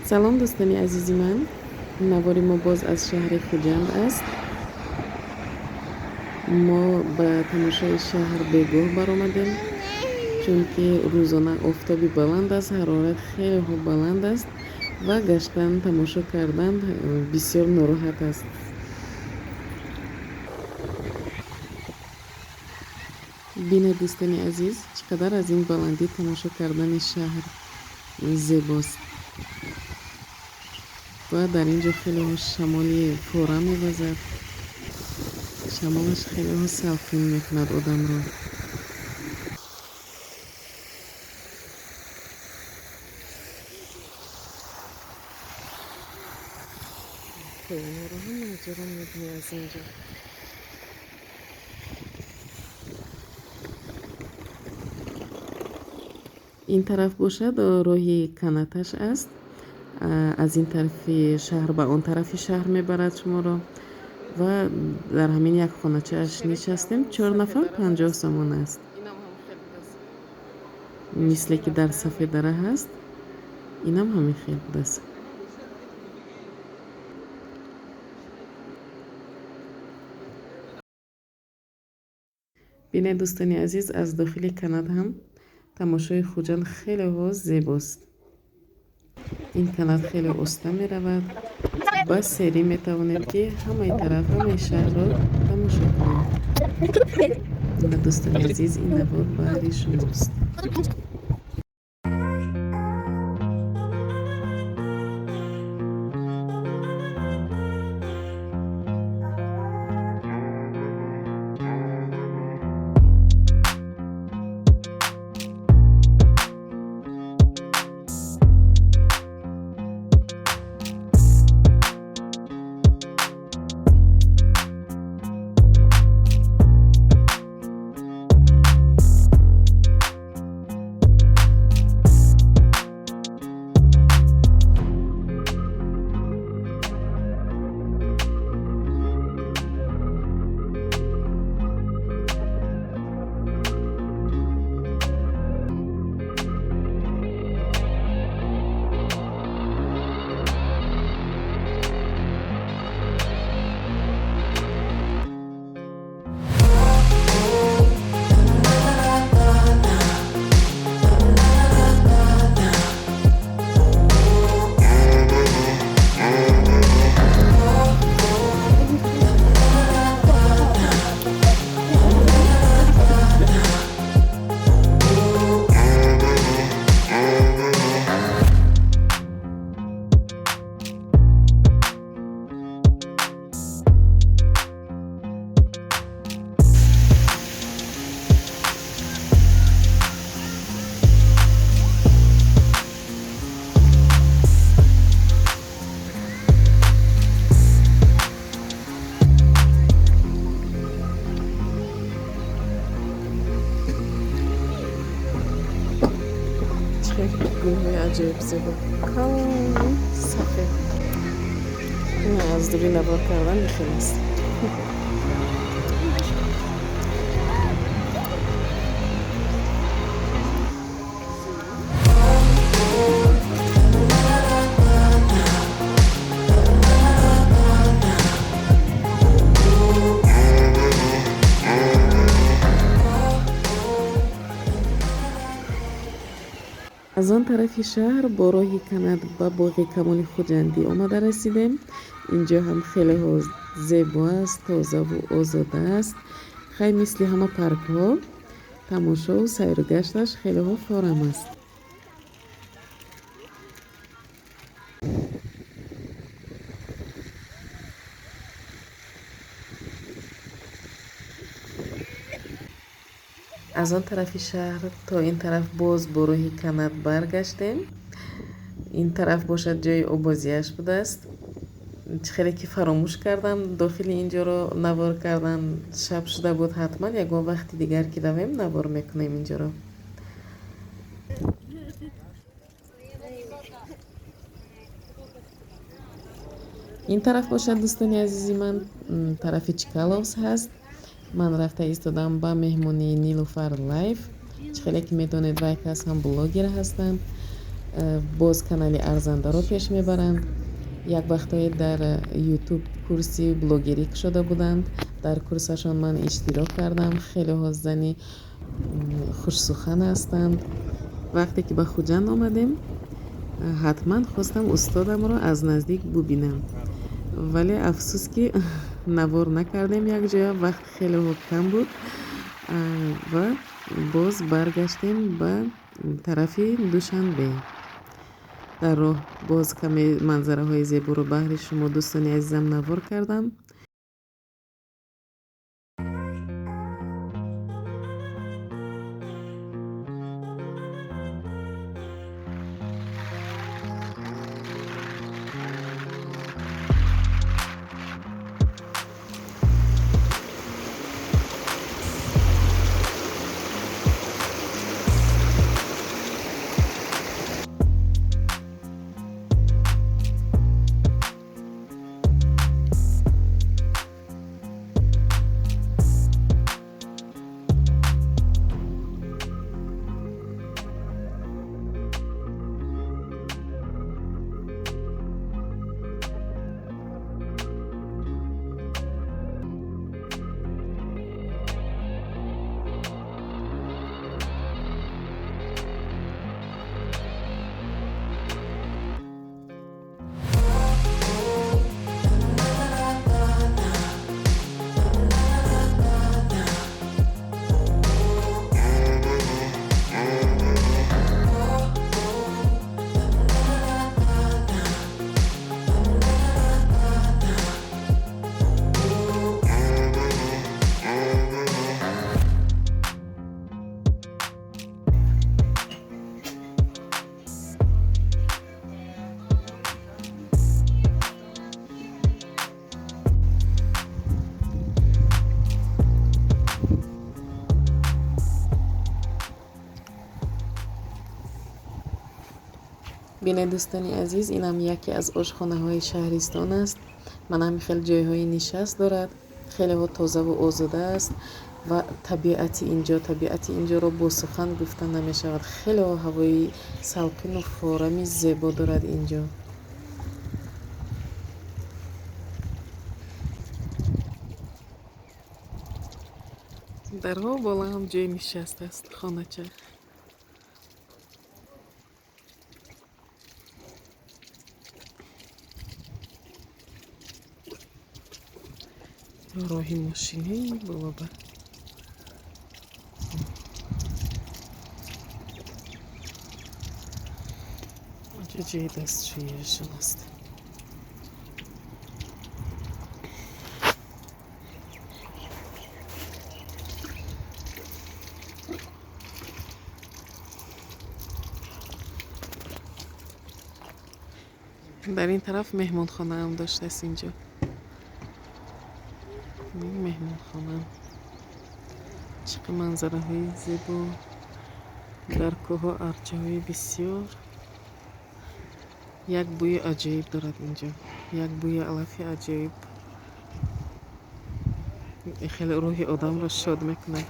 Салом, дӯстони азизи ман. Навори мо боз аз шаҳри Хуҷанд аст. Мо ба тамошои шаҳр бегоҳ баромадем, чунки рӯзона офтоби баланд аст, ҳарорат хеле хуб баланд аст ва гаштан, тамошо кардан бисёр нороҳат аст. Бинед, дӯстони азиз, чӣ қадар аз ин баландӣ тамошо кардани шаҳр зебост. Ва дар ин ҷо хелеҳо шамоли фора мевазад. Шамолаш хелеҳо салқин мекунад одамро. Кӯҳҳоро ҳам маҷро мебинӣ аз ин ҷо. Ин тараф бошад, роҳи канаташ аст. Аз ин тарафи шаҳр ба он тарафи шаҳр мебарад шуморо. Ва дар ҳамин як хоначааш нишастем. Чор нафар 50 сомон аст. Мисле ки дар Сафеддара ҳаст, инам ҳамин хел будааст. Бинед, дӯстони азиз, аз дохили канат ҳам тамошои Хуҷанд хелеҳо зебост. Ин канат хеле оста меравад. Ба серӣ метавонед, ки ҳамаи тараф, ҳамаи шаҳрро тамошо кунед. Ва, дӯстони азиз, ин навор баҳри шумост. Гулҳои аҷоиб зебо, калон, сафед. Аз дури навор кардан бихел аст. Аз он тарафи шаҳр бо роҳи канат ба боғи Камоли Хуҷандӣ омада расидем. Инҷо ҳам хелеҳо зебо аст, тозаву озода аст. Хай, мисли ҳама паркҳо, тамошову сайру гашташ хелеҳо форам аст. Аз он тарафи шаҳр то ин тараф боз бо роҳи канат баргаштем. Ин тараф бошад, ҷои оббозиаш будааст. Чӣ хеле ки фаромӯш кардам дохили ин ҷоро навор кардан, шаб шуда буд. Ҳатман ягон вақти дигар ки равем, навор мекунем инҷоро. Ин тараф бошад, дӯстони азизи ман, тарафи Чкаловс ҳаст. Ман рафта истодам ба меҳмонии Нилуфар Лайф. Чӣ хеле ки медонед, вай кас ҳам блогер ҳастанд. Боз канали Арзандаро пеш мебаранд. Як вақтҳое дар Ютуб курси блогерӣ кушода буданд. Дар курсашон ман иштирок кардам. Хелеҳо зани хушсухан ҳастанд. Вақте ки ба Хуҷанд омадем, ҳатман хостам устодамро аз наздик бубинам, вале афсӯс, ки навор накардем якҷоя, вақт хелеҳо кам буд ва боз баргаштем ба тарафи Душанбе. Дар роҳ боз каме манзараҳои зеборо баҳри шумо, дӯстони азизам, навор кардам. Бинед, дӯстони азиз, инам яке аз ошхонаҳои шаҳристон аст. Манам хеле ҷойҳои нишаст дорад, хелеҳо тозаву озода аст ва табиати инҷоро бо сухан гуфта намешавад. Хелеҳо ҳавои салқину форами зебо дорад инҷо. Дарҳо боло ҳам ҷои нишаст аст, хонача. Роҳи мошинӣ боло ба инҷо ҷои дастшӯиашон аст. Дар ин тараф меҳмонхонаам доштааст инҷо. Меҳмонхона. Чӣ қадр манзараҳои зебо, дар кӯҳҳо арчаҳои бисёр. Як бӯи аҷоиб дорад инҷо, як бӯи алафи аҷоиб. Хеле рӯҳи одамро шод мекунад.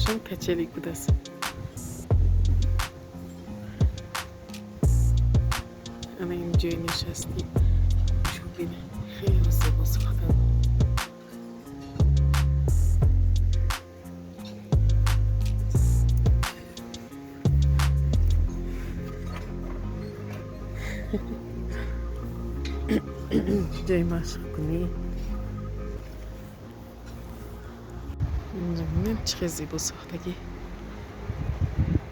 Болошам качели будааст. Ана ин ҷои нишастӣ чӯбина, хеле зебо сохтанд. Ҷои машқкунӣ. Инҷа бинед, чӣ хел зебо сохтагӣ.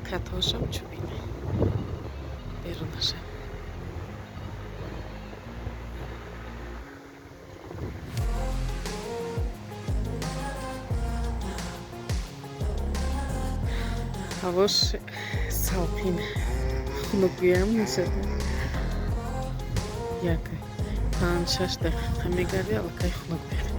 Катҳошам чӯбина, берунаша. Ҳавош салқин, хунукгӯям мешавад. Як 5-6 дақиқа мегарди, аллакай хунук мешавад.